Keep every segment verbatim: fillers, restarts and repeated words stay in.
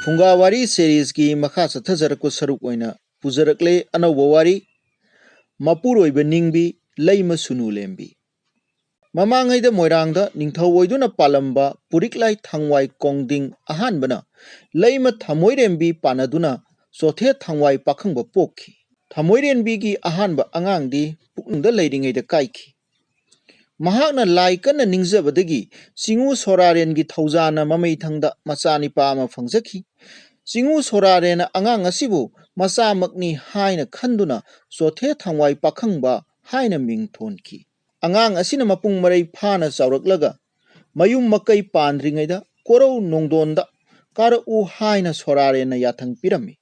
ꯐꯨꯡꯒꯥ ꯋꯥꯔꯤ ꯁꯦꯔꯤꯁꯀꯤ ꯃꯈꯥ ꯆꯠꯊꯖꯔꯛꯄ ꯁꯔꯨꯛ ꯑꯣꯏꯅ ꯄꯨꯖꯔꯛꯂꯦ ꯑꯅꯧꯕ ꯋꯥꯔꯤ, ꯃꯄꯨꯔꯣꯏꯕ ꯅꯤꯡꯕꯤ, ꯂꯩꯃ ꯁꯨꯅꯨ ꯂꯦꯝꯕꯤ꯫ ꯃꯃꯥꯡꯉꯩꯗ ꯃꯣꯏꯔꯥꯡꯗ ꯅꯤꯡꯊꯧ ꯑꯣꯏꯗꯨꯅ ꯄꯥꯜꯂꯝꯕ ꯄꯨꯔꯤꯛꯂꯥꯏ ꯊꯥꯡꯋꯥꯏ ꯀꯣꯡꯗꯤꯡ ꯑꯍꯥꯟꯕꯅ ꯂꯩꯃ ꯊꯃꯣꯏꯔꯦꯝꯕꯤ ꯄꯥꯟꯅꯗꯨꯅ ꯆꯣꯊꯦ ꯊꯥꯡꯋꯥꯏ ꯄꯥꯈꯪꯕ ꯄꯣꯛꯈꯤ꯫ ꯊꯃꯣꯏꯔꯦꯝꯕꯤꯒꯤ ꯑꯍꯥꯟꯕ ꯑꯉꯥꯡꯗꯤ ꯄꯨꯛꯅꯨꯡꯗ ꯂꯩꯔꯤꯉꯩꯗ ꯀꯥꯏꯈꯤ꯫ ꯃꯍꯥꯛꯅ ꯂꯥꯏ ꯀꯟꯅ ꯅꯤꯡꯖꯕꯗꯒꯤ ꯆꯤꯉꯨ ꯁꯣꯔꯥꯔꯦꯟꯒꯤ ꯊꯧꯖꯥꯅ ꯃꯃꯩꯊꯪꯗ ꯃꯆꯥꯅꯤꯄꯥ ꯑꯃ ꯐꯪꯖꯈꯤ꯫ ꯆꯤꯉꯨ ꯁꯣꯔꯥꯔꯦꯟꯅ ꯑꯉꯥꯡ ꯑꯁꯤꯕꯨ ꯃꯆꯥꯃꯛꯅꯤ ꯍꯥꯏꯅ ꯈꯟꯗꯨꯅ ꯆꯣꯊꯦ ꯊꯥꯡꯋꯥꯏ ꯄꯥꯈꯪꯕ ꯍꯥꯏꯅ ꯃꯤꯡ ꯊꯣꯟꯈꯤ꯫ ꯑꯉꯥꯡ ꯑꯁꯤꯅ ꯃꯄꯨꯡ ꯃꯔꯩ ꯐꯥꯅ ꯆꯥꯎꯔꯛꯂꯒ ꯃꯌꯨꯝ ꯃꯀꯩ ꯄꯥꯟꯗ꯭ꯔꯤꯉꯩꯗ ꯀꯣꯔꯧ ꯅꯣꯡꯗꯣꯟꯗ ꯀꯥꯔꯛꯎ ꯍꯥꯏꯅ ꯁꯣꯔꯥꯔꯦꯟꯅ ꯌꯥꯊꯪ ꯄꯤꯔꯝꯃꯤ꯫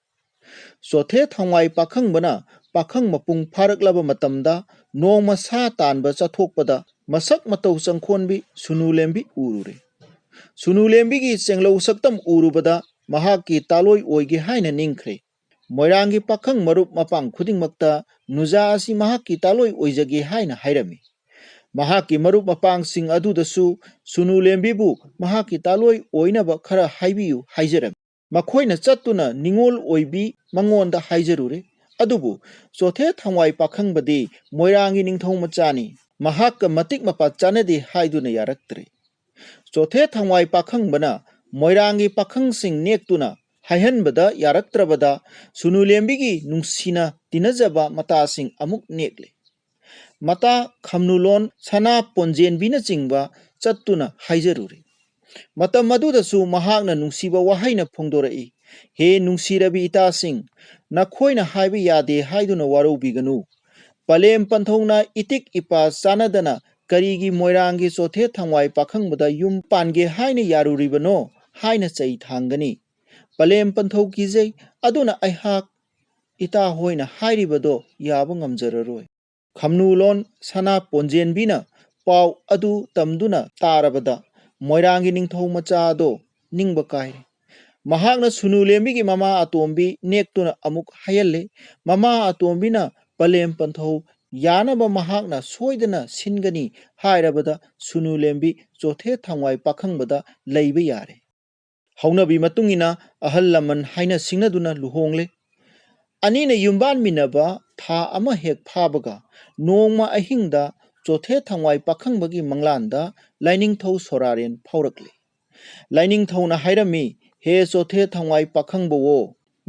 ꯆꯣꯊꯦ ꯊꯥꯡꯋꯥꯏ ꯄꯥꯈꯪꯕꯅ ꯄꯥꯈꯪ ꯃꯄꯨꯡ ꯐꯥꯔꯛꯂꯕ ꯃꯇꯝꯗ ꯅꯣꯡꯃ ꯁꯥ ꯇꯥꯟꯕ ꯆꯠꯊꯣꯛꯄꯗ ꯃꯁꯛ ꯃꯇꯧ ꯆꯪꯈꯣꯟꯕꯤ ꯁꯨꯅꯨ ꯂꯦꯝꯕꯤ ꯎꯔꯨꯔꯦ꯫ ꯁꯨꯅꯨ ꯂꯦꯝꯕꯤꯒꯤ ꯆꯦꯡꯂꯧ ꯁꯛꯇꯝ ꯎꯔꯨꯕꯗ ꯃꯍꯥꯛꯀꯤ ꯇꯥꯂꯣꯏ ꯑꯣꯏꯒꯦ ꯍꯥꯏꯅ ꯅꯤꯡꯈ꯭ꯔꯦ꯫ ꯃꯣꯏꯔꯥꯡꯒꯤ ꯄꯥꯈꯪ ꯃꯔꯨꯞ ꯃꯄꯥꯡ ꯈꯨꯗꯤꯡꯃꯛꯇ ꯅꯨꯖꯥ ꯑꯁꯤ ꯃꯍꯥꯛꯀꯤ ꯇꯥꯂꯣꯏ ꯑꯣꯏꯖꯒꯦ ꯍꯥꯏꯅ ꯍꯥꯏꯔꯝꯃꯤ꯫ ꯃꯍꯥꯛꯀꯤ ꯃꯔꯨꯞ ꯃꯄꯥꯡꯁꯤꯡ ꯑꯗꯨꯗꯁꯨ ꯁꯨꯅꯨ ꯂꯦꯝꯕꯤꯕꯨ ꯃꯍꯥꯛꯀꯤ ꯇꯥꯂꯣꯏ ꯑꯣꯏꯅꯕ ꯈꯔ ꯍꯥꯏꯕꯤꯌꯨ ꯍꯥꯏꯖꯔꯝꯃꯤ꯫ ꯃꯈꯣꯏꯅ ꯆꯠꯇꯨꯅ ꯅꯤꯉꯣꯜ ꯑꯣꯏꯕꯤ ꯃꯉꯣꯟꯗ ꯍꯥꯏꯖꯔꯨꯔꯦ꯫ ꯑꯗꯨꯕꯨ ꯆꯣꯊꯦ ꯊꯥꯡꯋꯥꯏ ꯄꯥꯈꯪꯕꯗꯤ ꯃꯣꯏꯔꯥꯡꯒꯤ ꯅꯤꯡꯊꯧ ꯃꯆꯥꯅꯤ, ꯃꯍꯥꯛꯀ ꯃꯇꯤꯛ ꯃꯄꯥ ꯆꯥꯅꯗꯦ ꯍꯥꯏꯗꯨꯅ ꯌꯥꯔꯛꯇ꯭ꯔꯦ꯫ ꯆꯣꯊꯦ ꯊꯥꯡꯋꯥꯏ ꯄꯥꯈꯪꯕꯅ ꯃꯣꯏꯔꯥꯡꯒꯤ ꯄꯥꯈꯪꯁꯤꯡ ꯅꯦꯛꯇꯨꯅ ꯍꯥꯏꯍꯟꯕꯗ ꯌꯥꯔꯛꯇ꯭ꯔꯕꯗ ꯁꯨꯅꯨ ꯂꯦꯝꯕꯤꯒꯤ ꯅꯨꯡꯁꯤꯅ ꯇꯤꯟꯅꯖꯕ ꯃꯇꯥꯁꯤꯡ ꯑꯃꯨꯛ ꯅꯦꯛꯂꯦ꯫ ꯃꯇꯥ ꯈꯝꯅꯨꯂꯣꯟ ꯁꯅꯥ ꯄꯣꯟꯖꯦꯟꯕꯤꯅꯆꯤꯡꯕ ꯆꯠꯇꯨꯅ ꯍꯥꯏꯖꯔꯨꯔꯦ꯫ ꯃꯇꯝ ꯑꯗꯨꯗꯁꯨ ꯃꯍꯥꯛꯅ ꯅꯨꯡꯁꯤꯕ ꯋꯥꯍꯩꯅ ꯐꯣꯡꯗꯣꯔꯛꯏ, "ꯍꯦ ꯅꯨꯡꯁꯤꯔꯕꯤ ꯏꯇꯥꯁꯤꯡ, ꯅꯈꯣꯏꯅ ꯍꯥꯏꯕ ꯌꯥꯗꯦ ꯍꯥꯏꯗꯨꯅ ꯋꯥꯔꯧꯕꯤꯒꯅꯨ꯫ ꯄꯂꯦꯝ ꯄꯟꯊꯧꯅ ꯏꯇꯤꯛ ꯏꯄꯥ ꯆꯥꯟꯅꯗꯅ ꯀꯔꯤꯒꯤ ꯃꯣꯏꯔꯥꯡꯒꯤ ꯆꯣꯊꯦ ꯊꯥꯡꯋꯥꯏ ꯄꯥꯈꯪꯕꯗ ꯌꯨꯝ ꯄꯥꯟꯒꯦ ꯍꯥꯏꯅ ꯌꯥꯔꯨꯔꯤꯕꯅꯣ ꯍꯥꯏꯅ ꯆꯩ ꯊꯥꯡꯒꯅꯤ꯫ ꯄꯂꯦꯝ ꯄꯟꯊꯧ ꯀꯤꯖꯩ, ꯑꯗꯨꯅ ꯑꯩꯍꯥꯛ ꯏꯇꯥ ꯍꯣꯏꯅ ꯍꯥꯏꯔꯤꯕꯗꯣ ꯌꯥꯕ ꯉꯝꯖꯔꯔꯣꯏ"꯫ ꯈꯝꯅꯨꯂꯣꯟ ꯁꯅꯥ ꯄꯣꯟꯖꯦꯟꯕꯤꯅ ꯄꯥꯎ ꯑꯗꯨ ꯇꯝꯗꯨꯅ ꯇꯥꯔꯕꯗ ꯃꯣꯏꯔꯥꯡꯒꯤ ꯅꯤꯡꯊꯧ ꯃꯆꯥ ꯑꯗꯣ ꯅꯤꯡꯕ ꯀꯥꯏꯔꯦ꯫ ꯃꯍꯥꯛꯅ ꯁꯨꯅꯨ ꯂꯦꯝꯕꯤꯒꯤ ꯃꯃꯥ ꯑꯇꯣꯝꯕꯤ ꯅꯦꯛꯇꯨꯅ ꯑꯃꯨꯛ ꯍꯥꯏꯍꯜꯂꯦ꯫ ꯃꯃꯥ ꯑꯇꯣꯝꯕꯤꯅ ꯄꯂꯦꯝ ꯄꯟꯊꯧ ꯌꯥꯅꯕ ꯃꯍꯥꯛꯅ ꯁꯣꯏꯗꯅ ꯁꯤꯟꯒꯅꯤ ꯍꯥꯏꯔꯕꯗ ꯁꯨꯅꯨ ꯂꯦꯝꯕꯤ ꯆꯣꯊꯦ ꯊꯥꯡꯋꯥꯏ ꯄꯥꯈꯪꯕꯗ ꯂꯩꯕ ꯌꯥꯔꯦ꯫ ꯍꯧꯅꯕꯤ ꯃꯇꯨꯡ ꯏꯟꯅ ꯑꯍꯜ ꯂꯃꯟ ꯍꯥꯏꯅ ꯁꯤꯡꯅꯗꯨꯅ ꯂꯨꯍꯣꯡꯂꯦ꯫ ꯑꯅꯤꯅ ꯌꯨꯝꯕꯥꯟꯃꯤꯟꯅꯕ ꯊꯥ ꯑꯃ ꯍꯦꯛ ꯐꯥꯕꯒ ꯅꯣꯡꯃ ꯑꯍꯤꯡꯗ ꯆꯣꯊꯦ ꯊꯋꯥꯏ ꯄꯥꯈꯪꯕꯒꯤ ꯃꯪꯂꯥꯟꯗ ꯂꯥꯏꯅꯤꯡꯊꯧ ꯁꯣꯔꯥꯔꯦꯟ ꯐꯥꯎꯔꯛꯂꯦ꯫ ꯂꯥꯏꯅꯤꯡꯊꯧꯅ ꯍꯥꯏꯔꯝꯃꯤ, "ꯍꯦ ꯆꯣꯊꯦ ꯊꯋꯥꯏ ꯄꯥꯈꯪꯕꯋꯣ,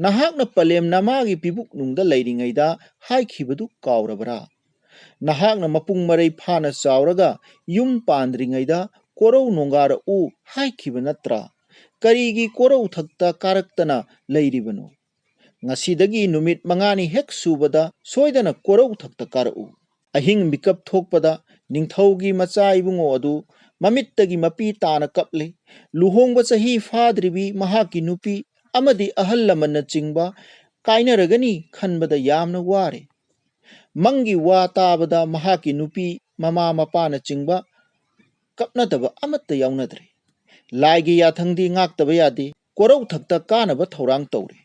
ꯅꯍꯥꯛꯅ ꯄꯂꯦꯝ ꯅꯃꯥꯒꯤ ꯄꯤꯕꯨꯛꯅꯨꯡꯗ ꯂꯩꯔꯤꯉꯩꯗ ꯍꯥꯏꯈꯤꯕꯗꯨ ꯀꯥꯎꯔꯕꯔꯥ? ꯅꯍꯥꯛꯅ ꯃꯄꯨꯡ ꯃꯔꯩ ꯐꯥꯅ ꯆꯥꯎꯔꯒ ꯌꯨꯝ ꯄꯥꯟꯗ꯭ꯔꯤꯉꯩꯗ ꯀꯣꯔꯧ ꯅꯣꯡꯒꯥꯔꯛꯎ ꯍꯥꯏꯈꯤꯕ ꯅꯠꯇ꯭ꯔꯥ? ꯀꯔꯤꯒꯤ ꯀꯣꯔꯧ ꯊꯛꯇ ꯀꯥꯔꯛꯇꯅ ꯂꯩꯔꯤꯕꯅꯣ? ꯉꯁꯤꯗꯒꯤ ꯅꯨꯃꯤꯠ ꯃꯉꯥꯅꯤ ꯍꯦꯛ ꯁꯨꯕꯗ ꯁꯣꯏꯗꯅ ꯀꯣꯔꯧ ꯊꯛꯇ ꯀꯥꯔꯛꯎ꯫" ꯑꯍꯤꯡ ꯃꯤꯀꯞ ꯊꯣꯛꯄꯗ ꯅꯤꯡꯊꯧꯒꯤ ꯃꯆꯥ ꯏꯕꯨꯡꯉꯣ ꯑꯗꯨ ꯃꯃꯤꯠꯇꯒꯤ ꯃꯄꯤ ꯇꯥꯅ ꯀꯞꯂꯦ꯫ ꯂꯨꯍꯣꯡꯕ ꯆꯍꯤ ꯐꯥꯗ꯭ꯔꯤꯕꯤ ꯃꯍꯥꯛꯀꯤ ꯅꯨꯄꯤ ꯑꯃꯗꯤ ꯑꯍꯜ ꯂꯃꯟꯅꯆꯤꯡꯕ ꯀꯥꯏꯅꯔꯒꯅꯤ ꯈꯟꯕꯗ ꯌꯥꯝꯅ ꯋꯥꯔꯦ꯫ ꯃꯪꯒꯤ ꯋꯥ ꯇꯥꯕꯗ ꯃꯍꯥꯛꯀꯤ ꯅꯨꯄꯤ, ꯃꯃꯥ ꯃꯄꯥꯅꯆꯤꯡꯕ ꯀꯞꯅꯗꯕ ꯑꯃꯠꯇ ꯌꯥꯎꯅꯗ꯭ꯔꯦ꯫ ꯂꯥꯏꯒꯤ ꯌꯥꯊꯪꯗꯤ ꯉꯥꯛꯇꯕ ꯌꯥꯗꯦ꯫ ꯀꯣꯔꯧ ꯊꯛꯇ ꯀꯥꯅꯕ ꯊꯧꯔꯥꯡ ꯇꯧꯔꯦ꯫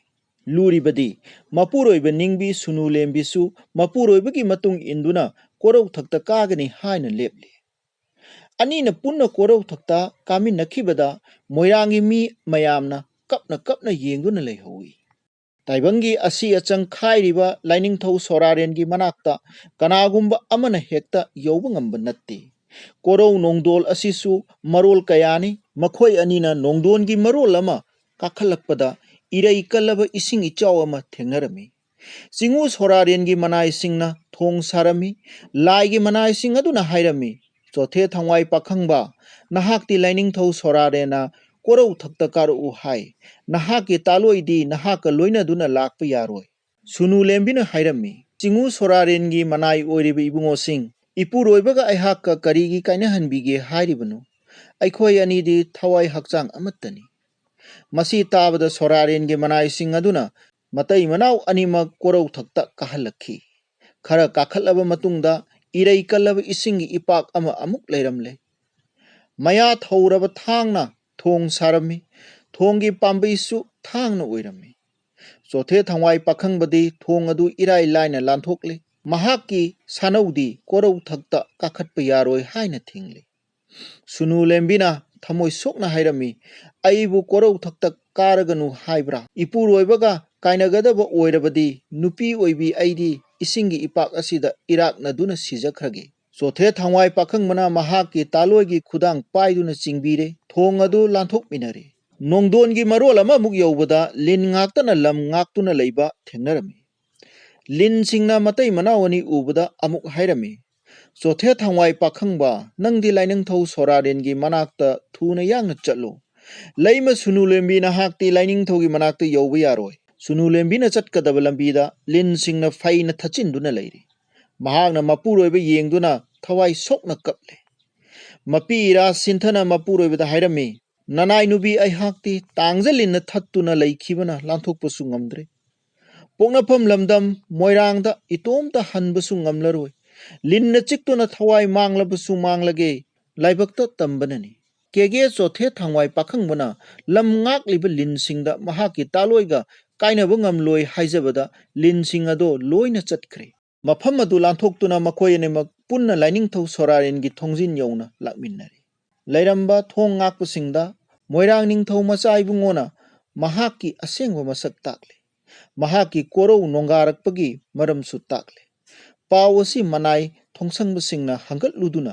ꯂꯨꯔꯤꯕꯗꯤ ꯃꯄꯨꯔꯣꯏꯕ ꯅꯤꯡꯕꯤ ꯁꯨꯅꯨ ꯂꯦꯝꯕꯤꯁꯨ ꯃꯄꯨꯔꯣꯏꯕꯒꯤ ꯃꯇꯨꯡ ꯏꯟꯗꯨꯅ ꯀꯣꯔꯧ ꯊꯛꯇ ꯀꯥꯒꯅꯤ ꯍꯥꯏꯅ ꯂꯦꯞꯂꯤ꯫ ꯑꯅꯤꯅ ꯄꯨꯟꯅ ꯀꯣꯔꯧ ꯊꯛꯇ ꯀꯥꯃꯤꯟꯅꯈꯤꯕꯗ ꯃꯣꯏꯔꯥꯡꯒꯤ ꯃꯤ ꯃꯌꯥꯝꯅ ꯀꯞꯅ ꯀꯞꯅ ꯌꯦꯡꯗꯨꯅ ꯂꯩꯍꯧꯏ꯫ ꯇꯥꯏꯕꯪꯒꯤ ꯑꯁꯤ ꯑꯆꯪ ꯈꯥꯏꯔꯤꯕ ꯂꯥꯏꯅꯤꯡꯊꯧ ꯁꯣꯔꯥꯔꯦꯟꯒꯤ ꯃꯅꯥꯛꯇ ꯀꯅꯥꯒꯨꯝꯕ ꯑꯃꯅ ꯍꯦꯛꯇ ꯌꯧꯕ ꯉꯝꯕ ꯅꯠꯇꯦ꯫ ꯀꯣꯔꯧ ꯅꯣꯡꯗꯣꯜ ꯑꯁꯤꯁꯨ ꯃꯔꯣꯜ ꯀꯌꯥꯅꯤ꯫ ꯃꯈꯣꯏ ꯑꯅꯤꯅ ꯅꯣꯡꯗꯣꯟꯒꯤ ꯃꯔꯣꯜ ꯑꯃ ꯀꯥꯈꯠꯂꯛꯄꯗ ꯏꯔꯩ ꯀꯜꯂꯕ ꯏꯁꯤꯡ ꯏꯆꯥꯎ ꯑꯃ ꯊꯦꯡꯅꯔꯝꯃꯤ꯫ ꯆꯤꯉꯨ ꯁꯣꯔꯥꯔꯦꯟꯒꯤ ꯃꯅꯥꯏꯁꯤꯡꯅ ꯊꯣꯡ ꯁꯥꯔꯝꯃꯤ꯫ ꯂꯥꯏꯒꯤ ꯃꯅꯥꯏꯁꯤꯡ ꯑꯗꯨꯅ ꯍꯥꯏꯔꯝꯃꯤ, "ꯆꯣꯊꯦ ꯊꯋꯥꯏ ꯄꯥꯈꯪꯕ, ꯅꯍꯥꯛꯇꯤ ꯂꯥꯏꯅꯤꯡꯊꯧ ꯁꯣꯔꯥꯔꯦꯟꯅ ꯀꯣꯔꯧ ꯊꯛꯇ ꯀꯥꯔꯛꯎ ꯍꯥꯏ꯫ ꯅꯍꯥꯛꯀꯤ ꯇꯥꯂꯣꯏꯗꯤ ꯅꯍꯥꯛꯀ ꯂꯣꯏꯅꯗꯨꯅ ꯂꯥꯛꯄ ꯌꯥꯔꯣꯏ꯫" ꯁꯨꯅꯨ ꯂꯦꯝꯕꯤꯅ ꯍꯥꯏꯔꯝꯃꯤ, "ꯆꯤꯉꯨ ꯁꯣꯔꯥꯔꯦꯟꯒꯤ ꯃꯅꯥꯏ ꯑꯣꯏꯔꯤꯕ ꯏꯕꯨꯡꯉꯣꯁꯤꯡ, ꯏꯄꯨꯔꯣꯏꯕꯒ ꯑꯩꯍꯥꯛꯀ ꯀꯔꯤꯒꯤ ꯀꯥꯏꯅꯍꯟꯕꯤꯒꯦ ꯍꯥꯏꯔꯤꯕꯅꯣ? ꯑꯩꯈꯣꯏ ꯑꯅꯤꯗꯤ ꯊꯋꯥꯏ ꯍꯛꯆꯥꯡ ꯑꯃꯠꯇꯅꯤ꯫" ꯃꯁꯤ ꯇꯥꯕꯗ ꯁꯣꯔꯥꯔꯦꯟꯒꯤ ꯃꯅꯥꯏꯁꯤꯡ ꯑꯗꯨꯅ ꯃꯇꯩ ꯃꯅꯥꯎ ꯑꯅꯤꯃꯛ ꯀꯣꯔꯧ ꯊꯛꯇ ꯀꯥꯍꯜꯂꯛꯈꯤ꯫ ꯈꯔ ꯀꯥꯈꯠꯂꯕ ꯃꯇꯨꯡꯗ ꯏꯔꯩ ꯀꯜꯂꯕ ꯏꯁꯤꯡꯒꯤ ꯏꯄꯥꯛ ꯑꯃ ꯑꯃꯨꯛ ꯂꯩꯔꯝꯂꯦ꯫ ꯃꯌꯥ ꯊꯧꯔꯕ ꯊꯥꯡꯅ ꯊꯣꯡ ꯁꯥꯔꯝꯃꯤ꯫ ꯊꯣꯡꯒꯤ ꯄꯥꯝꯕꯩꯁꯨ ꯊꯥꯡꯅ ꯑꯣꯏꯔꯝꯃꯤ꯫ ꯆꯣꯊꯦ ꯊꯋꯥꯏ ꯄꯥꯈꯪꯕꯗꯤ ꯊꯣꯡ ꯑꯗꯨ ꯏꯔꯥꯏ ꯂꯥꯏꯅ ꯂꯥꯟꯊꯣꯛꯂꯤ꯫ ꯃꯍꯥꯛꯀꯤ ꯁꯥꯅꯧꯗꯤ ꯀꯣꯔꯧ ꯊꯛꯇ ꯀꯥꯈꯠꯄ ꯌꯥꯔꯣꯏ ꯍꯥꯏꯅ ꯊꯤꯡꯂꯤ꯫ ꯁꯨꯅꯨ ꯂꯦꯝꯕꯤꯅ ꯊꯃꯣꯏ ꯁꯣꯛꯅ ꯍꯥꯏꯔꯝꯃꯤ, "ꯑꯩꯕꯨ ꯀꯣꯔꯧ ꯊꯛꯇ ꯀꯥꯔꯒꯅꯨ ꯍꯥꯏꯕ꯭ꯔꯥ? ꯏꯄꯨꯔꯣꯏꯕꯒ ꯀꯥꯏꯅꯒꯗꯕ ꯑꯣꯏꯔꯕꯗꯤ ꯅꯨꯄꯤ ꯑꯣꯏꯕꯤ ꯑꯩꯗꯤ ꯏꯁꯤꯡꯒꯤ ꯏꯄꯥꯛ ꯑꯁꯤꯗ ꯏꯔꯥꯛꯅꯗꯨꯅ ꯁꯤꯖꯈ꯭ꯔꯒꯦ"꯫ ꯆꯣꯊꯦ ꯊꯋꯥꯏ ꯄꯥꯈꯪꯕꯅ ꯃꯍꯥꯛꯀꯤ ꯇꯥꯂꯣꯏꯒꯤ ꯈꯨꯗꯥꯡ ꯄꯥꯏꯗꯨꯅ ꯆꯤꯡꯕꯤꯔꯦ꯫ ꯊꯣꯡ ꯑꯗꯨ ꯂꯥꯟꯊꯣꯛꯃꯤꯟꯅꯔꯦ꯫ ꯅꯣꯡꯗꯣꯟꯒꯤ ꯃꯔꯣꯜ ꯑꯃꯃꯨꯛ ꯌꯧꯕꯗ ꯂꯤꯟ ꯉꯥꯛꯇꯅ ꯂꯝ ꯉꯥꯛꯇꯨꯅ ꯂꯩꯕ ꯊꯦꯡꯅꯔꯝꯃꯤ꯫ ꯂꯤꯟꯁꯤꯡꯅ ꯃꯇꯩ ꯃꯅꯥꯎ ꯑꯅꯤ ꯎꯕꯗ ꯑꯃꯨꯛ ꯍꯥꯏꯔꯝꯃꯤ, "ꯆꯣꯊꯦ ꯊꯋꯥꯏ ꯄꯥꯈꯪꯕ, ꯅꯪꯗꯤ ꯂꯥꯏꯅꯤꯡꯊꯧ ꯁꯣꯔꯥꯔꯦꯟꯒꯤ ꯃꯅꯥꯛꯇ ꯊꯨꯅ ꯌꯥꯡꯅ ꯆꯠꯂꯨ꯫ ꯂꯩꯃ ꯁꯨꯅꯨ ꯂꯦꯝꯕꯤ ꯅꯍꯥꯛꯇꯤ ꯂꯥꯏꯅꯤꯡꯊꯧꯒꯤ ꯃꯅꯥꯛꯇ ꯌꯧꯕ ꯌꯥꯔꯣꯏ"꯫ ꯁꯨꯅꯨ ꯂꯦꯝꯕꯤꯅ ꯆꯠꯀꯗꯕ ꯂꯝꯕꯤꯗ ꯂꯤꯟꯁꯤꯡꯅ ꯐꯩꯅ ꯊꯠꯆꯤꯟꯗꯨꯅ ꯂꯩꯔꯤ꯫ ꯃꯍꯥꯛꯅ ꯃꯄꯨꯔꯣꯏꯕ ꯌꯦꯡꯗꯨꯅ ꯊꯋꯥꯏ ꯁꯣꯛꯅ ꯀꯞꯂꯦ꯫ ꯃꯄꯤ ꯏꯔꯥ ꯁꯤꯟꯊꯅ ꯃꯄꯨꯔꯣꯏꯕꯗ ꯍꯥꯏꯔꯝꯃꯤ, "ꯅꯅꯥꯏ ꯅꯨꯄꯤ ꯑꯩꯍꯥꯛꯇꯤ ꯇꯥꯡꯖ ꯂꯤꯟꯅ ꯊꯠꯇꯨꯅ ꯂꯩꯈꯤꯕꯅ ꯂꯥꯟꯊꯣꯛꯄꯁꯨ ꯉꯝꯗ꯭ꯔꯦ꯫ ꯄꯣꯛꯅꯐꯝ ꯂꯝꯗꯝ ꯃꯣꯏꯔꯥꯡꯗ ꯏꯇꯣꯝꯇ ꯍꯟꯕꯁꯨ ꯉꯝꯂꯔꯣꯏ꯫ ꯂꯤꯟꯅ ꯆꯤꯛꯇꯨꯅ ꯊꯋꯥꯏ ꯃꯥꯡꯂꯕꯁꯨ ꯃꯥꯡꯂꯒꯦ, ꯂꯥꯏꯕꯛꯇ ꯇꯝꯕꯅꯅꯤ"꯫ ꯀꯦꯒꯦ ꯆꯣꯊꯦ ꯊꯥꯡꯋꯥꯏ ꯄꯥꯈꯪꯕꯅ ꯂꯝ ꯉꯥꯛꯂꯤꯕ ꯂꯤꯟꯁꯤꯡꯗ ꯃꯍꯥꯛꯀꯤ ꯇꯥꯂꯣꯏꯒ ꯀꯥꯏꯅꯕ ꯉꯝꯂꯣꯏ ꯍꯥꯏꯖꯕꯗ ꯂꯤꯟꯁꯤꯡ ꯑꯗꯣ ꯂꯣꯏꯅ ꯆꯠꯈ꯭ꯔꯦ꯫ ꯃꯐꯝ ꯑꯗꯨ ꯂꯥꯟꯊꯣꯛꯇꯨꯅ ꯃꯈꯣꯏ ꯑꯅꯤꯃꯛ ꯄꯨꯟꯅ ꯂꯥꯏꯅꯤꯡꯊꯧ ꯁꯣꯔꯥꯔꯦꯟꯒꯤ ꯊꯣꯡꯖꯤꯟ ꯌꯧꯅ ꯂꯥꯛꯃꯤꯟꯅꯔꯦ꯫ ꯂꯩꯔꯝꯕ ꯊꯣꯡ ꯉꯥꯛꯄꯁꯤꯡꯗ ꯃꯣꯏꯔꯥꯡ ꯅꯤꯡꯊꯧ ꯃꯆꯥ ꯏꯕꯨꯡꯉꯣꯅ ꯃꯍꯥꯛꯀꯤ ꯑꯁꯦꯡꯕ ꯃꯁꯛ ꯇꯥꯛꯂꯦ꯫ ꯃꯍꯥꯛꯀꯤ ꯀꯣꯔꯧ ꯅꯣꯡꯒꯥꯔꯛꯄꯒꯤ ꯃꯔꯝꯁꯨ ꯇꯥꯛꯂꯦ꯫ ꯄꯥꯎ ꯑꯁꯤ ꯃꯅꯥꯏ ꯊꯣꯡꯁꯪꯕꯁꯤꯡꯅ ꯍꯪꯒꯠꯂꯨꯗꯨꯅ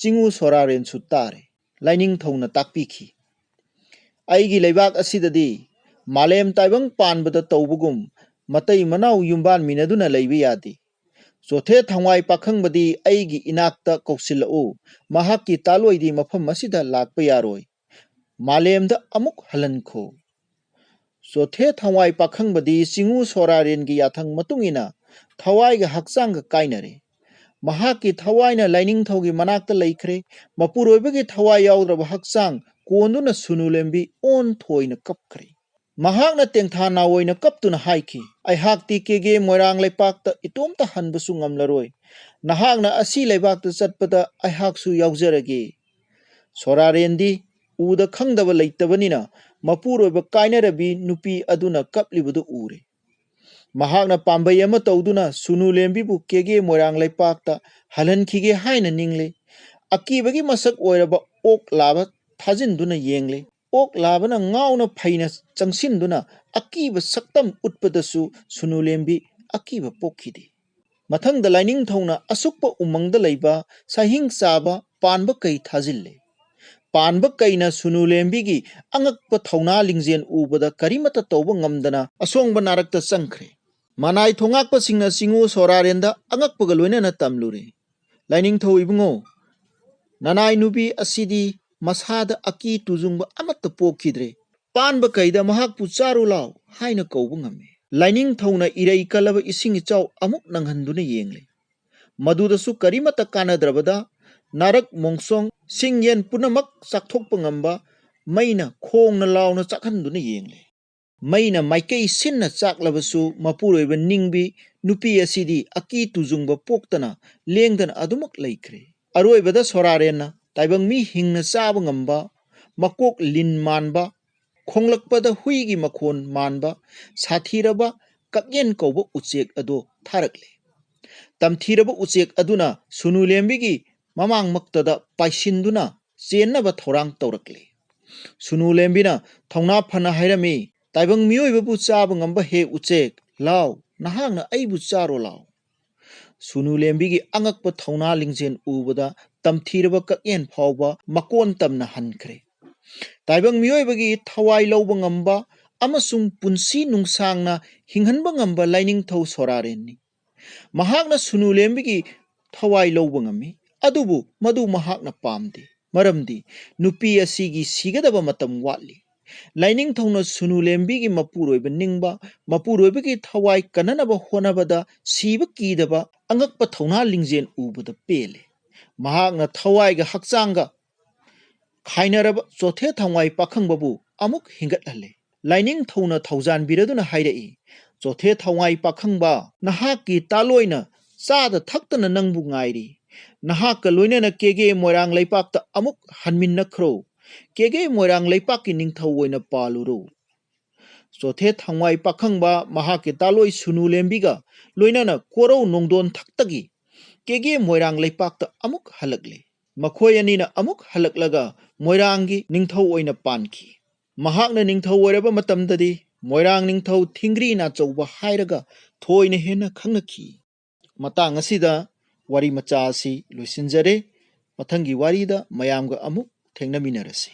ꯆꯤꯡꯉꯨ ꯁꯣꯔꯥꯔꯦꯟꯁꯨ ꯇꯥꯔꯦ꯫ ꯂꯥꯏꯅꯤꯡꯊꯧꯅ ꯇꯥꯛꯄꯤꯈꯤ, "ꯑꯩꯒꯤ ꯂꯩꯕꯥꯛ ꯑꯁꯤꯗꯗꯤ ꯃꯥꯂꯦꯝ ꯇꯥꯏꯕꯪ ꯄꯥꯟꯕꯗ ꯇꯧꯕꯒꯨꯝ ꯃꯇꯩ ꯃꯅꯥꯎ ꯌꯨꯝꯕꯥꯟꯃꯤꯟꯅꯗꯨꯅ ꯂꯩꯕ ꯌꯥꯗꯦ꯫ ꯆꯣꯊꯦ ꯊꯋꯥꯏ ꯄꯥꯈꯪꯕꯗꯤ ꯑꯩꯒꯤ ꯏꯅꯥꯛꯇ ꯀꯧꯁꯤꯜꯂꯛꯎ꯫ ꯃꯍꯥꯛꯀꯤ ꯇꯥꯂꯣꯏꯗꯤ ꯃꯐꯝ ꯑꯁꯤꯗ ꯂꯥꯛꯄ ꯌꯥꯔꯣꯏ꯫ ꯃꯥꯂꯦꯝꯗ ꯑꯃꯨꯛ ꯍꯜꯍꯟꯈꯣ"꯫ ꯆꯣꯊꯦ ꯊꯋꯥꯏ ꯄꯥꯈꯪꯕꯗꯤ ꯆꯤꯡꯉꯨ ꯁꯣꯔꯥꯔꯦꯟꯒꯤ ꯌꯥꯊꯪ ꯃꯇꯨꯡ ꯏꯟꯅ ꯊꯋꯥꯏꯒ ꯍꯛꯆꯥꯡꯒ ꯀꯥꯏꯅꯔꯦ꯫ ꯃꯍꯥꯛꯀꯤ ꯊꯋꯥꯏꯅ ꯂꯥꯏꯅꯤꯡꯊꯧꯒꯤ ꯃꯅꯥꯛꯇ ꯂꯩꯈ꯭ꯔꯦ꯫ ꯃꯄꯨꯔꯣꯏꯕꯒꯤ ꯊꯋꯥꯏ ꯌꯥꯎꯗ꯭ꯔꯕ ꯍꯛꯆꯥꯡ ꯀꯣꯟꯗꯨꯅ ꯁꯨꯅꯨ ꯂꯦꯝꯕꯤ ꯑꯣꯟ ꯊꯣꯏꯅ ꯀꯞꯈ꯭ꯔꯦ꯫ ꯃꯍꯥꯛꯅ ꯇꯦꯡꯊꯥ ꯅꯥꯑꯣꯏꯅ ꯀꯞꯇꯨꯅ ꯍꯥꯏꯈꯤ, "ꯑꯩꯍꯥꯛꯇꯤ ꯀꯦꯒꯦ ꯃꯣꯏꯔꯥꯡ ꯂꯩꯄꯥꯛꯇ ꯏꯇꯣꯝꯇ ꯍꯟꯕꯁꯨ ꯉꯝꯂꯔꯣꯏ꯫ ꯅꯍꯥꯛꯅ ꯑꯁꯤ ꯂꯩꯕꯥꯛꯇ ꯆꯠꯄꯗ ꯑꯩꯍꯥꯛꯁꯨ ꯌꯥꯎꯖꯔꯒꯦ"꯫ ꯁꯣꯔꯥꯔꯦꯟꯗꯤ ꯎꯗ ꯈꯪꯗꯕ ꯂꯩꯇꯕꯅꯤꯅ ꯃꯄꯨꯔꯣꯏꯕ ꯀꯥꯏꯅꯔꯕꯤ ꯅꯨꯄꯤ ꯑꯗꯨꯅ ꯀꯞꯂꯤꯕꯗꯨ ꯎꯔꯦ꯫ ꯃꯍꯥꯛꯅ ꯄꯥꯝꯕꯩ ꯑꯃ ꯇꯧꯗꯨꯅ ꯁꯨꯅꯨ ꯂꯦꯝꯕꯤꯕꯨ ꯀꯦꯒꯦ ꯃꯣꯏꯔꯥꯡ ꯂꯩꯄꯥꯛꯇ ꯍꯜꯍꯟꯈꯤꯒꯦ ꯍꯥꯏꯅ ꯅꯤꯡꯂꯦ꯫ ꯑꯀꯤꯕꯒꯤ ꯃꯁꯛ ꯑꯣꯏꯔꯕ ꯑꯣꯛ ꯂꯥꯕ ꯊꯥꯖꯤꯟꯗꯨꯅ ꯌꯦꯡꯂꯦ꯫ ꯑꯣꯛ ꯂꯥꯕꯅ ꯉꯥꯎꯅ ꯐꯩꯅ ꯆꯪꯁꯤꯟꯗꯨꯅ ꯑꯀꯤꯕ ꯁꯛꯇꯝ ꯎꯠꯄꯗꯁꯨ ꯁꯨꯅꯨ ꯂꯦꯝꯕꯤ ꯑꯀꯤꯕ ꯄꯣꯛꯈꯤꯗꯦ꯫ ꯃꯊꯪꯗ ꯂꯥꯏꯅꯤꯡꯊꯧꯅ ꯑꯁꯨꯛꯄ ꯎꯃꯪꯗ ꯂꯩꯕ ꯁꯥꯍꯤꯡ ꯆꯥꯕ ꯄꯥꯟꯕ ꯀꯩ ꯊꯥꯖꯤꯜꯂꯦ꯫ ꯄꯥꯟꯕ ꯀꯩꯅ ꯁꯨꯅꯨ ꯂꯦꯝꯕꯤꯒꯤ ꯑꯉꯛꯄ ꯊꯧꯅꯥ ꯂꯤꯡꯖꯦꯜ ꯎꯕꯗ ꯀꯔꯤꯃꯠꯇ ꯇꯧꯕ ꯉꯝꯗꯅ ꯑꯁꯣꯡꯕ ꯅꯥꯔꯛꯇ ꯆꯪꯈ꯭ꯔꯦ꯫ ꯃꯅꯥꯏ ꯊꯣꯉꯥꯛꯄꯁꯤꯡꯅ ꯆꯤꯉꯨ ꯁꯣꯔꯥꯔꯦꯟꯗ ꯑꯉꯛꯄꯒ ꯂꯣꯏꯅꯅ ꯇꯝꯂꯨꯔꯦ꯫ "ꯂꯥꯏꯅꯤꯡꯊꯧ ꯏꯕꯨꯡꯉꯣ, ꯅꯅꯥꯏ ꯅꯨꯄꯤ ꯑꯁꯤꯗꯤ ꯃꯁꯥꯗ ꯑꯀꯤ ꯇꯨꯖꯨꯡꯕ ꯑꯃꯠꯇ ꯄꯣꯛꯈꯤꯗ꯭ꯔꯦ꯫ ꯄꯥꯟꯕ ꯀꯩꯗ ꯃꯍꯥꯛꯄꯨ ꯆꯥꯔꯨ ꯂꯥꯎ" ꯍꯥꯏꯅ ꯀꯧꯕ ꯉꯝꯃꯤ꯫ ꯂꯥꯏꯅꯤꯡꯊꯧꯅ ꯏꯔꯩ ꯀꯜꯂꯕ ꯏꯁꯤꯡ ꯏꯆꯥꯎ ꯑꯃꯨꯛ ꯅꯪꯍꯟꯗꯨꯅ ꯌꯦꯡꯂꯦ꯫ ꯃꯗꯨꯗꯁꯨ ꯀꯔꯤꯃꯠꯇ ꯀꯥꯟꯅꯗ꯭ꯔꯕꯗ ꯅꯥꯔꯛ ꯃꯣꯡꯁꯣꯡ ꯁꯤꯡ ꯌꯦꯟ ꯄꯨꯝꯅꯃꯛ ꯆꯥꯛꯊꯣꯛꯄ ꯉꯝꯕ ꯃꯩꯅ ꯈꯣꯡꯅ ꯂꯥꯎꯅ ꯆꯥꯛꯍꯟꯗꯨꯅ ꯌꯦꯡꯂꯦ꯫ ꯃꯩꯅ ꯃꯥꯏꯀꯩ ꯁꯤꯟꯅ ꯆꯥꯛꯂꯕꯁꯨ ꯃꯄꯨꯔꯣꯏꯕ ꯅꯤꯡꯕꯤ ꯅꯨꯄꯤ ꯑꯁꯤꯗꯤ ꯑꯀꯤ ꯇꯨꯖꯨꯡꯕ ꯄꯣꯛꯇꯅ ꯂꯦꯡꯗꯅ ꯑꯗꯨꯃꯛ ꯂꯩꯈ꯭ꯔꯦ꯫ ꯑꯔꯣꯏꯕꯗ ꯁꯣꯔꯥꯔꯦꯟꯅ ꯇꯥꯏꯕꯪ ꯃꯤ ꯍꯤꯡꯅ ꯆꯥꯕ ꯉꯝꯕ, ꯃꯀꯣꯛ ꯂꯤꯟ ꯃꯥꯟꯕ, ꯈꯣꯡꯂꯛꯄꯗ ꯍꯨꯏꯒꯤ ꯃꯈꯣꯟ ꯃꯥꯟꯕ ꯁꯥꯊꯤꯔꯕ ꯀꯛꯌꯦꯟ ꯀꯧꯕ ꯎꯆꯦꯛ ꯑꯗꯨ ꯊꯥꯔꯛꯂꯦ꯫ ꯇꯝꯊꯤꯔꯕ ꯎꯆꯦꯛ ꯑꯗꯨꯅ ꯁꯨꯅꯨ ꯂꯦꯝꯕꯤꯒꯤ ꯃꯃꯥꯡꯃꯛꯇꯗ ꯄꯥꯏꯁꯤꯟꯗꯨꯅ ꯆꯦꯟꯅꯕ ꯊꯧꯔꯥꯡ ꯇꯧꯔꯛꯂꯦ꯫ ꯁꯨꯅꯨ ꯂꯦꯝꯕꯤꯅ ꯊꯧꯅꯥ ꯐꯅ ꯍꯥꯏꯔꯝꯃꯤ, "ꯇꯥꯏꯕꯪ ꯃꯤꯑꯣꯏꯕꯕꯨ ꯆꯥꯕ ꯉꯝꯕ ꯍꯦ ꯎꯆꯦꯛ, ꯂꯥꯎ, ꯅꯍꯥꯛꯅ ꯑꯩꯕꯨ ꯆꯥꯔꯣ ꯂꯥꯎ"꯫ ꯁꯨꯅꯨ ꯂꯦꯝꯕꯤꯒꯤ ꯑꯉꯛꯄ ꯊꯧꯅꯥ ꯂꯤꯡꯖꯦꯜ ꯎꯕꯗ ꯇꯝꯊꯤꯔꯕ ꯀꯛꯌꯦꯟ ꯐꯥꯎꯕ ꯃꯀꯣꯟ ꯇꯝꯅ ꯍꯟꯈ꯭ꯔꯦ꯫ ꯇꯥꯏꯕꯪ ꯃꯤꯑꯣꯏꯕꯒꯤ ꯊꯋꯥꯏ ꯂꯧꯕ ꯉꯝꯕ ꯑꯃꯁꯨꯡ ꯄꯨꯟꯁꯤ ꯅꯨꯡꯁꯥꯡꯅ ꯍꯤꯡꯍꯟꯕ ꯉꯝꯕ ꯂꯥꯏꯅꯤꯡꯊꯧ ꯁꯣꯔꯥꯔꯦꯟꯅꯤ꯫ ꯃꯍꯥꯛꯅ ꯁꯨꯅꯨ ꯂꯦꯝꯕꯤꯒꯤ ꯊꯋꯥꯏ ꯂꯧꯕ ꯉꯝꯃꯤ, ꯑꯗꯨꯕꯨ ꯃꯗꯨ ꯃꯍꯥꯛꯅ ꯄꯥꯝꯗꯦ, ꯃꯔꯝꯗꯤ ꯅꯨꯄꯤ ꯑꯁꯤꯒꯤ ꯁꯤꯒꯗꯕ ꯃꯇꯝ ꯋꯥꯠꯂꯤ꯫ ꯂꯥꯏꯅꯤꯡꯊꯧꯅ ꯁꯨꯅꯨ ꯂꯦꯝꯕꯤꯒꯤ ꯃꯄꯨꯔꯣꯏꯕ ꯅꯤꯡꯕ, ꯃꯄꯨꯔꯣꯏꯕꯒꯤ ꯊꯋꯥꯏ ꯀꯟꯅꯅꯕ ꯍꯣꯠꯅꯕꯗ ꯁꯤꯕ ꯀꯤꯗꯕ ꯑꯉꯛꯄ ꯊꯧꯅꯥ ꯂꯤꯡꯖꯦꯜ ꯎꯕꯗ ꯄꯦꯜꯂꯦ꯫ ꯃꯍꯥꯛꯅ ꯊꯋꯥꯏꯒ ꯍꯛꯆꯥꯡꯒ ꯈꯥꯏꯅꯔꯕ ꯆꯣꯊꯦ ꯊꯋꯥꯏ ꯄꯥꯈꯪꯕꯕꯨ ꯑꯃꯨꯛ ꯍꯤꯡꯒꯠꯍꯜꯂꯦ꯫ ꯂꯥꯏꯅꯤꯡꯊꯧꯅ ꯊꯧꯖꯥꯟꯕꯤꯔꯗꯨꯅ ꯍꯥꯏꯔꯛꯏ, "ꯆꯣꯊꯦ ꯊꯋꯥꯏ ꯄꯥꯈꯪꯕ, ꯅꯍꯥꯛꯀꯤ ꯇꯥꯂꯣꯏꯅ ꯆꯥꯗ ꯊꯛꯇꯅ ꯅꯪꯕꯨ ꯉꯥꯏꯔꯤ꯫ ꯅꯍꯥꯛꯀ ꯂꯣꯏꯅꯅ ꯀꯦꯒꯦ ꯃꯣꯏꯔꯥꯡ ꯂꯩꯄꯥꯛꯇ ꯑꯃꯨꯛ ꯍꯟꯃꯤꯟꯅꯈ꯭ꯔꯣ꯫ ꯀꯦꯒꯦ ꯃꯣꯏꯔꯥꯡ ꯂꯩꯄꯥꯛꯀꯤ ꯅꯤꯡꯊꯧ ꯑꯣꯏꯅ ꯄꯥꯜꯂꯨꯔꯣ"꯫ ꯆꯣꯊꯦ ꯊꯋꯥꯏ ꯄꯥꯈꯪꯕ ꯃꯍꯥꯛꯀꯤ ꯇꯥꯂꯣꯏ ꯁꯨꯅꯨ ꯂꯦꯝꯕꯤꯒ ꯂꯣꯏꯅꯅ ꯀꯣꯔꯧ ꯅꯣꯡꯗꯣꯟ ꯊꯛꯇꯒꯤ ꯀꯦꯒꯦ ꯃꯣꯏꯔꯥꯡ ꯂꯩꯄꯥꯛꯇ ꯑꯃꯨꯛ ꯍꯜꯂꯛꯂꯦ꯫ ꯃꯈꯣꯏ ꯑꯅꯤꯅ ꯑꯃꯨꯛ ꯍꯜꯂꯛꯂꯒ ꯃꯣꯏꯔꯥꯡꯒꯤ ꯅꯤꯡꯊꯧ ꯑꯣꯏꯅ ꯄꯥꯟꯈꯤ꯫ ꯃꯍꯥꯛꯅ ꯅꯤꯡꯊꯧ ꯑꯣꯏꯔꯕ ꯃꯇꯝꯗꯗꯤ ꯃꯣꯏꯔꯥꯡ ꯅꯤꯡꯊꯧ ꯊꯤꯡꯒ꯭ꯔꯤ ꯅꯥꯆꯧꯕ ꯍꯥꯏꯔꯒ ꯊꯣꯏꯅ ꯍꯦꯟꯅ ꯈꯪꯅꯈꯤ꯫ ꯃꯇꯥꯡ ꯑꯁꯤꯗ ꯋꯥꯔꯤ ꯃꯆꯥ ꯑꯁꯤ ꯂꯣꯏꯁꯤꯟꯖꯔꯦ꯫ ꯃꯊꯪꯒꯤ ꯋꯥꯔꯤꯗ ꯃꯌꯥꯝꯒ ꯑꯃꯨꯛ ꯊꯦꯡꯅꯃꯤꯟꯅꯔꯁꯤ꯫